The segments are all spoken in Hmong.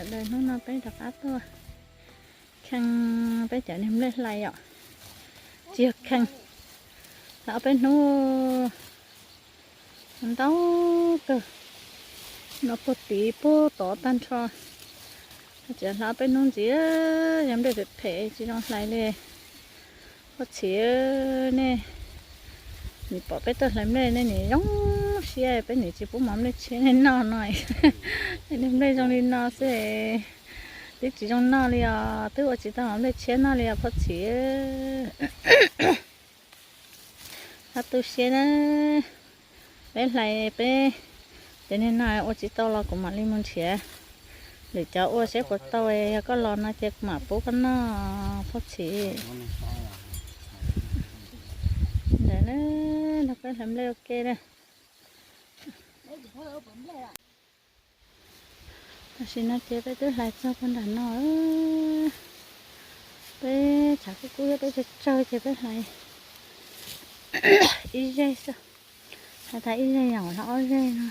Sawv daws, hnub no peb rov qab tuaj kheej peb cov niag nplej hlais yom. Tsis yog kheej, hlais ob peb hnub ntau kawg, no puag tid puag tod tag nrho. Tsis hlais ob peb hnub ntxiv, yog nplej phem phem tsis zoo hlais li. Ua txhim, nej nim pom peb tuaj hlais nplej nej nim zoo siab, peb nim tsis pub mov nplej tshiab nej noj no. Niag nplej zoo li no xwb, twb tsis zoo noj li os, twb ua tsis tau mov nplej tshiab noj li os phauj txhim. Hab tu siab na, peb hlais peb cov niag no ua tsis tau los kuv mam li mus nrhiav lwm cov ua seb puas tau, yog koj los no ces kuv mam pub koj noj phauj txhim. Ntawd na, los peb hlais nplej ua ke na. Tam sim no ces peb twb hlais txog puag nram no. Peb tshav kub kub thiab peb tsawg tsawg ces peb hlais ib zej xwb. Hlais tag ib zej yam hlais ob zej no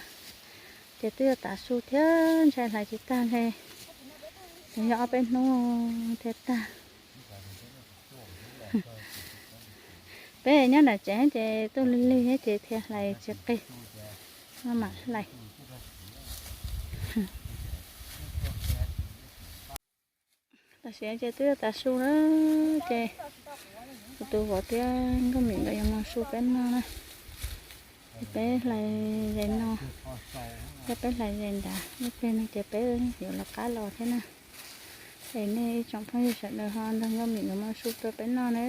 ces twb yuav tav su thiab ntshai hlais tsis tag ntshai, yog ob peb hnub thiaj tag. Peb nyob nram tsev ces tuaj lig lig thiab ces thiaj hlais tsis qig, maj mam hlais. Tam sim ces twb yuav tav su na, ces kuv tus vauv thiab Nkauj Mim nkawd yuav mus su peb noj na. Peb hlais ze no, thiab peb hlais ze nrad, ib pliag no ces peb yuav lawv qab los thiab na. Es nej ib tsoom phooj ywg sawv daws ho nrog Nkauj Mim nkawd mus su rau peb noj na,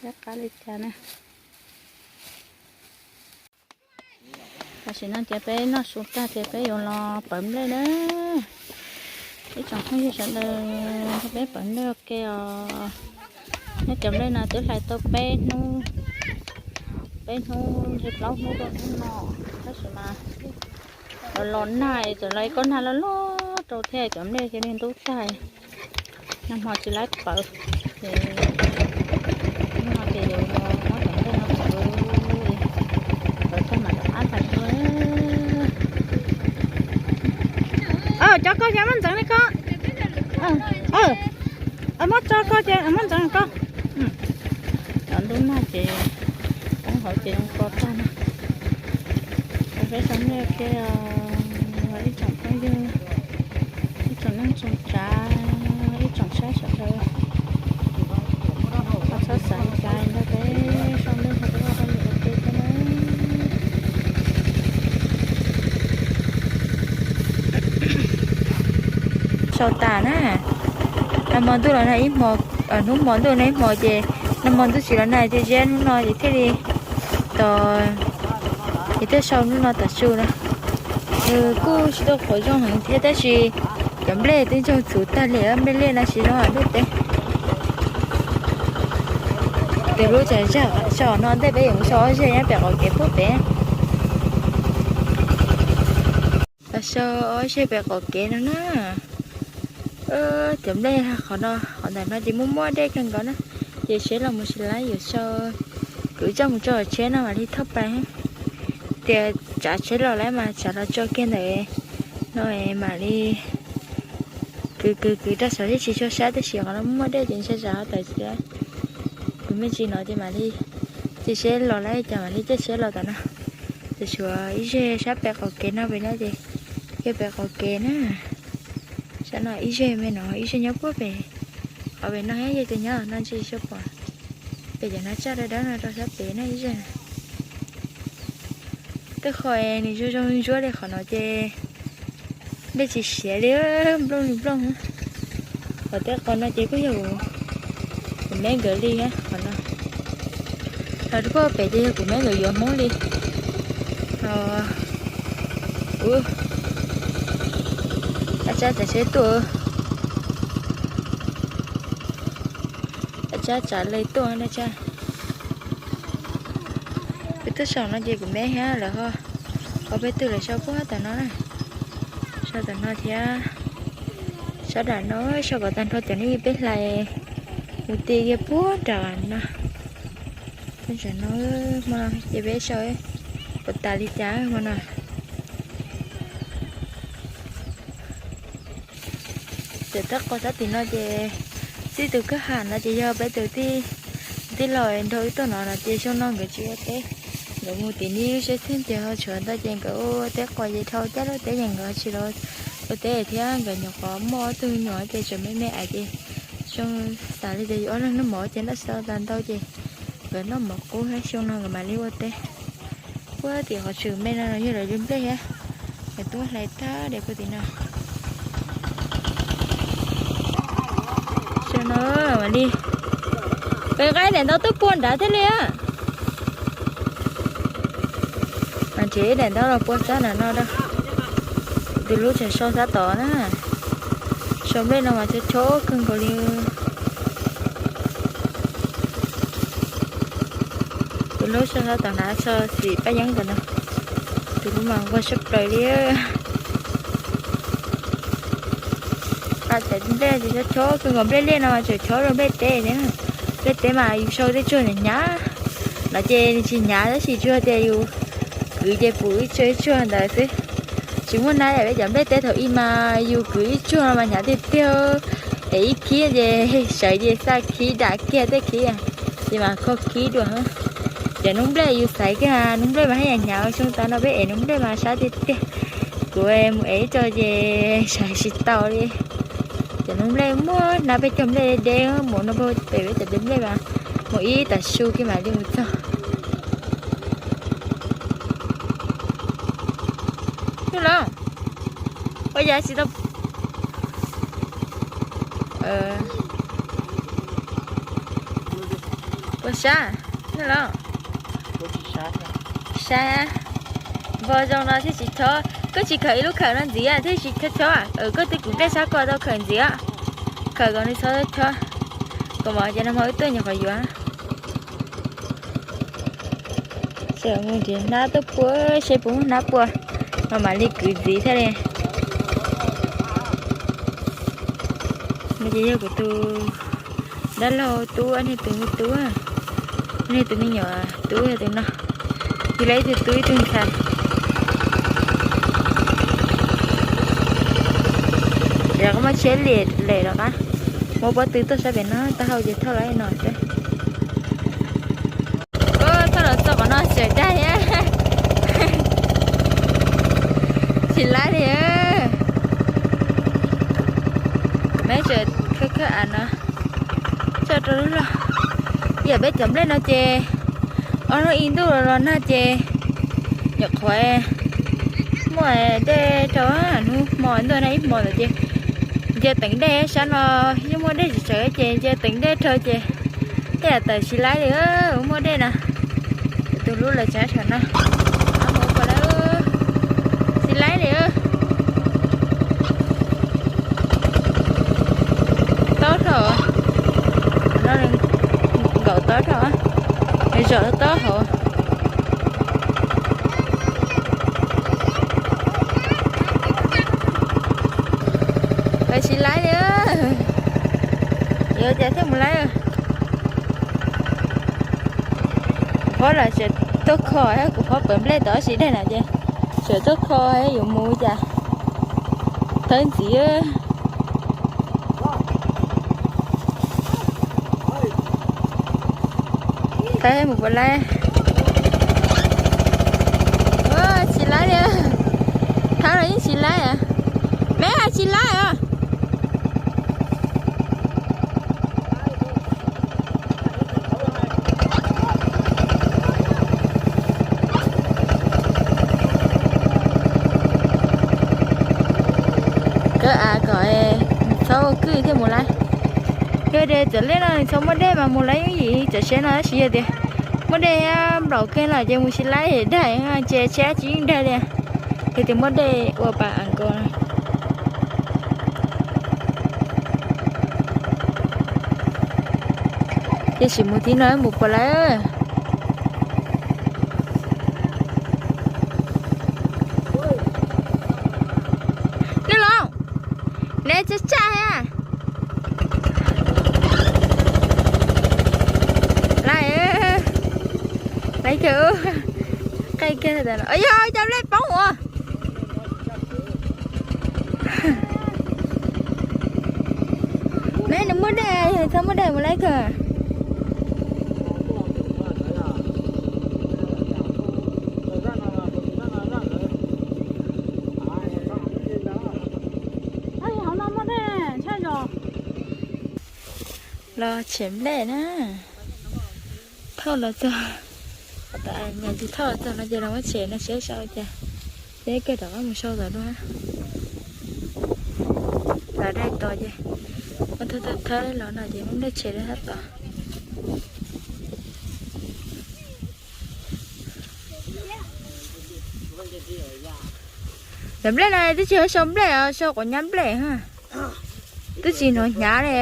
lawv qab li cas na. Tam sim no ces peb noj su tag ces peb yuav los pawv nplej na. Ib tsoom phooj ywg sawv daws, peb pawv nplej ua ke os. Nyob cov nplej no twb hlais tau peb hnub, peb hnub, plaub hnub rau hnub no, tab sis mas los los nag, txawm los ib kob nag loj loj rau thiab cov nplej thiaj li ntub tag. Nag hmo tsis laib pawv, ces hnub no ces yuav muab cov nplej no pawv, pawv tag mam rov qab hlais dua. Cov koj ces muab ntxeev li koj. Muab tso koj ces muab ntxeev koj. Cov ntub nag ces poob hauv ces zoo ko tag na. Peb sau nej ua ke, ib tsoom phooj ywg, ib tsoom neej tsoom tsav, ib tsoom saib sawv daws, ho txhob xav li cas nrog peb sau nej ho peb ua hauj lwm ua ke thiab na. Sau tas na. Nag hmo ntuj los nag ib hmo, hnub hmo ntuj nag ib hmo ces nag hmo ntuj tsis los nag ces ziab hnub no ces thiaj li tos, ces thiaj sau hnub no tav su na. Nws kuj tsis tau qhuav zoo heev thiab tab sis cov nplej twb ntsoog txhuv tag li, nplej liaj no tsis zoo nplej teb. Tus lub tsav zag sau no ntej peb yuav mus sau ob zeg nyob pem qaum kev puag pem. Los sau ob zeg pem qaum kev no na. Cov nplej qhov no, qhov ntawm no ces muaj muaj dej kawg nkaus na. Ces seb los mus tsis laib yuav sau, kwv coj mus tso tsheb no mam li thauj pais. Tias tsav tsheb los lawm mas tsav los tso kiag ntawm no mam li kwv kwv kwv rau saum tsis tshua sab tab sis qhov no muaj dej ces ntshai tsam ho tawm tsis laib. Kwv me ntsis no ces mam li, ces seb los lawm cas mam li caij tsheb los tom no. Ces tshuav ib zeg sab pem qaum kev no pem no ces, yog pem qaum kev na. Sab no ib zeg me no, ib zeg nyob puag pem, qhov pem no thiab yog cov nyob no ntsis tsis pom. Pem cov no tsaj dawb dawb no rau sab pem no ib zeg. Tej qho nws zoo zoo ntsuab li qhov no ces dej tsis siav li, nplooj li nplooj. Qhov tej qho no ces kuj yog kuv me nkawd li qhov no. Ho rau pem ces yog kuv me nkawd yuav Hmoob li. Ua, a tsab tsav tsheb tuaj, a tsab tsav le tuaj na tsab. Peb tuaj saum no ces kuv me thiab lawv ho, ho peb twb lawv sau puag tom no na, sau tom no thiab. Sab nram no sau kom tag nrho cov nej peb hlais mus ti kiag puag nram no. Tam no hmo no ces peb sau puas tas li cas hmo no. Ces tab qos sab tim no ces txij tus kwj ha no ces yog peb tus tij, tij laug nrog wb tuaj no no ces xyoo no nkawd tsis ua teb, nkawd mus tim ni wb sab txheej ces ho tshuav ntau ces nkawd ua teb qos ces dhau caj lub teb ces nkawd tsis los ua teb thiab nkawd nyuam qhuav muaj ob tug me nyuam ces tseem me me ais ces xyoo xav li tias yus ob leeg noj mov ces noj tsis tau tas ntau ces nkawd noj mov qub thiab xyoo no nkawd mam li ua teb. Puag tim qhov tshwm me no yog lawv li nplej thiab, nkawd tuaj hlais tag diav puag tim no. Xyoo no mam li, pem nqa daim ntaub tuaj pua nrad thiaj li. Mas nrhiav ib daim ntaub los pua sab nram no rau. Tus lub tseem so sab tod na. So nplej no mas chob chob kawg nkaus li. Tus lub so sab tod na, so xim paj yeeb ntawm no. Tus lub mas nquag siab plaws li. Nqa cov nplej ces chob chob kawg nkaus, nplej liaj no mas tseem chob dua nplej teb thiab. Nplej teb mas yus sau tej tsuag hnyav hnyav, no ces nws tsis hnyav tab sis tsuas tias yus kwv ces pum ib tsuag ib tsuag ntawd xwb. Tsis muaj nab yam peb cov nplej teb thaum ub mas yus kwv ib tsuag no mas hnyav tiag tiag, es ib khib ces sawv ces xa khib dam kiag tej khib ces mas kho khib dua. Cov noob nplej yus xaiv kiag noob nplej mas haj yam hnyav, xyoo tas no peb ev noob nplej mas sab tiag tiag. Kuv mus ev ib co ces sawv tsis tau li. Cov noob nplej muaj nab peb cov nplej deb deb mus no pem peb cov nplej mas mus ib tag su kiag mam li mus txog. Hnub los, ua yam tsis tau ua sab, hnub los. Sab, npog zoo no thiaj tsis chob. Koj tsis khawm ib lub khawm no ntxiv thiaj tsis chob chob. Koj twb kwv nplej sab ko tau khawm ntxiv, khawm kom nws txhob chob. Kuv mam cov no mas wb tuaj nyuam qhuav yuav. Mus nrhiav hnab tuaj pua seb puas muaj hnab pua, mas mam li kwv ntxiv thiaj li. No ces yog kuv tus dab laug tub, niag tus me tub, niag tus me nyuam tub yog tus no. Tig lawv ib tug tub ib tug ntxhais. Ces koj muab tsheb liam lem rov qab, muab pob tw tuaj sab pem no, taub hau ces thauj lawm no xwb. Thauj los txog qhov no tseem dag thiab. Tsis laib li. Meb tseem khawb khawb av no tso rau lub log. Yam peb cov nplej no ces ob hnub ib ntuj los nag ces nyuam qhuav muaj dej rau. Hnub hmo ntuj nag ib hmo ntawd ces nce teev dej sab no, yeej muaj dej tsis tsawg ces nce teev dej rau ces tej yam tawm tsis laib li, muaj dej na. Tus lub lawv tseem sawv no, mus pom lawm, tsis laib li. Tob dhau, no nkaum tob dhau, zom tob hauv. Lawv tsis laib li, yuav cas thiaj mus laib. Kuv phob los tseem tuaj kho, kuv phob pawv nplej tod tsis daig na ces tseem tuaj kho yuav mus cas thawb ntxiv. Thawb mus puas laib? Tsis laib li. Thawb los yeej tsis laib. Meb hais tsis laib os. Kawb av kom txhob ua kwj thiaj mus laib. Yog tias cov liaj no txhob muaj dej mas mus laib yooj yim, cov siab no tab sis yog tias muaj dej nplaum kawg no ces mus tsis laib, daig ntse tsheb tsis yeej daig li. Yog tias muaj dej ua pas av nkaus no. Ces sim mus tim no mus puas laib. Neb los, neb tsa tsaj a. Laib, laib kawg, qaij kawg. Yog cov nplej poob ua. Txhob muab daim mus laib kawg. Los tshem nplej na. Thauj los txog, nyuam tus thauj los txog no ces los muab tshem no seb sau cas. Ces kawg rov qab mus sau tom dua. Los dai tos ces muab thawb thawb los no ces muab nplej tshem rau sab tod. Cov nplej no twb tsis yog sau nplej, sau quav nyab nplej, twb tsis hnov hnyav li.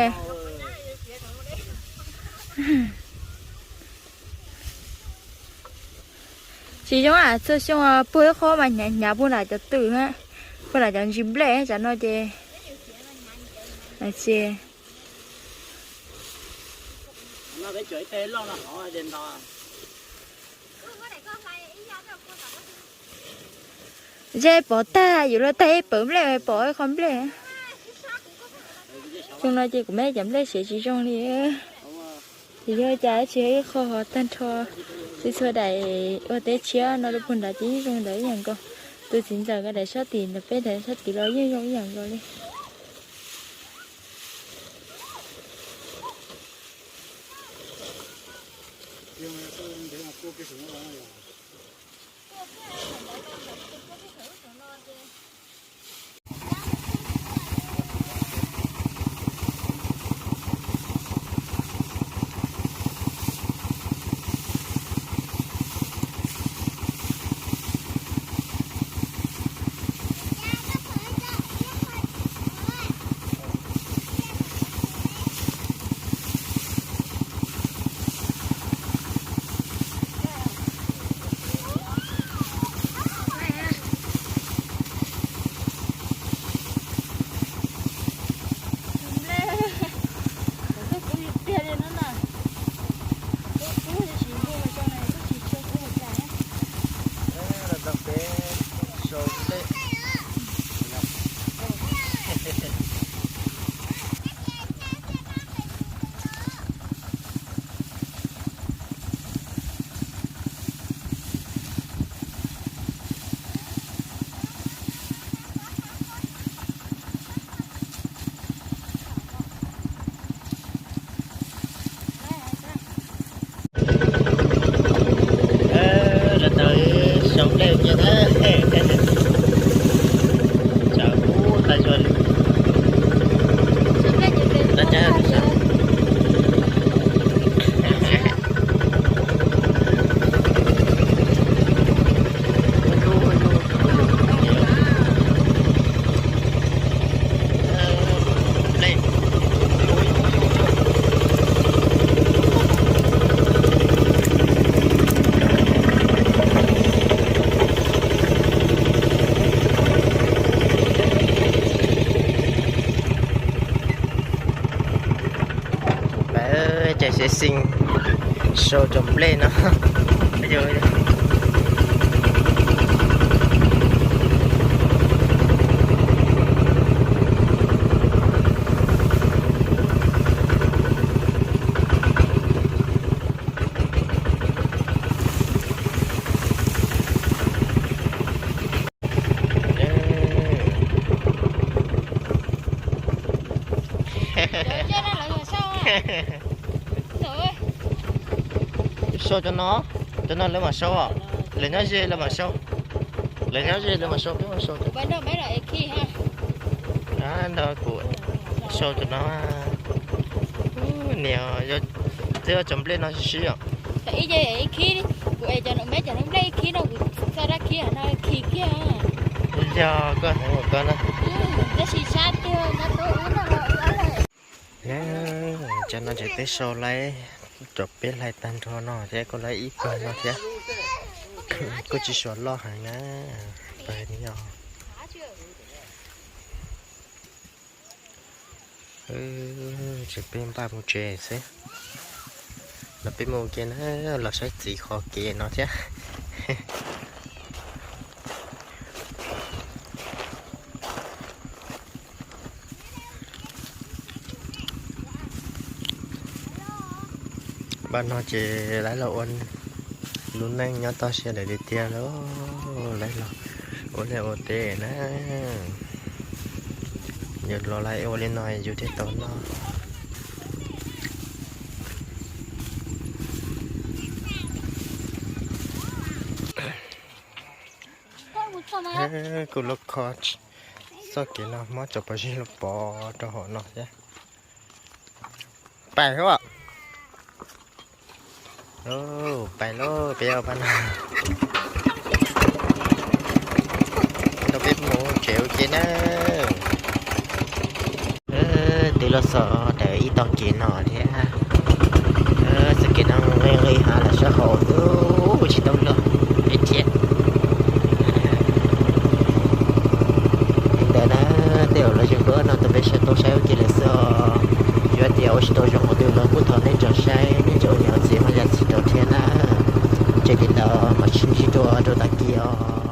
Tsis zoo, txhua xyoo puag ib qho mas hnyav hnyav puag nram cov twm, puag nram cov ntsis nplej tsam no ces. Ze pov tag, yuav luag tag ib pawg nplej pom ib qho nplej. Xyoo no ces kuv muab cov nplej siav tsis zoo li. Ces yog cas tsis yog ib qho ho tag nrho. Txhua txhua daim ua teb tshiab no rau puag nrad ces yeej zoo ntawd ib yam nkaus. Tus txiv ntxawm nkawd daim sab tim ntawm peb daim sab tid los yeej zoo ib yam nkaus li. Los tau sau nplej ua ke na. Tsam kub tas zog li. Pab cais xev xees sau cov nplej no. Sau cov no, cov no lawv mam sau os. Lawv nyob ze lawv mam sau. Lawv nyob ze lawv mam sau, peb mam sau. Nrog kuv sau cov no. Niam, twb cov nplej no sib sib os. Kuv es cov no, cov nplej ib khib no kuv txo dab khib no khi kiag. Yog koj hais kom koj na. Tab sis sab tiag. Cov no ces peb sau laib, cov peb hlais tag nrho no thiab kuj laib ib pawg no thiab. Kuj tsis suav loj heev na, pawg no. Ces peb npaj mus tsev xwb. Los peb mus ua ke na, los saib txiv qhov kev no thiab. Npaj no ces lawv los ua lub neej nyob toj siab lawm tiag tiag lauj, lawv los ua liaj ua teb na. Yus los lawv ua li no yus thiaj tau noj. Kuj lub khob txoj kev no muab cov pov zeb los pov rau hauv no thiab. Pais hos. Pais lauj, peb ua pab no. Nrog peb mus tsev ua ke na. Twb los txog ntawm ib tog kev no thiab. Txoj kev no nqis nqis hav lawm sab hauv xwb, tsis tau luag peb thiab. Li ntawd na, tej zaum lawv tseem pab no tus peb saib tau saib ua ke lawm xwb os. Yog tias ua tsis tau zoo qhov twg los kuj thov nej tso saib, nej tso ua niam ua txiv ua yam txiv rau thiab na. Ces li ntawd mam sib ntsib dua rau tav kis os.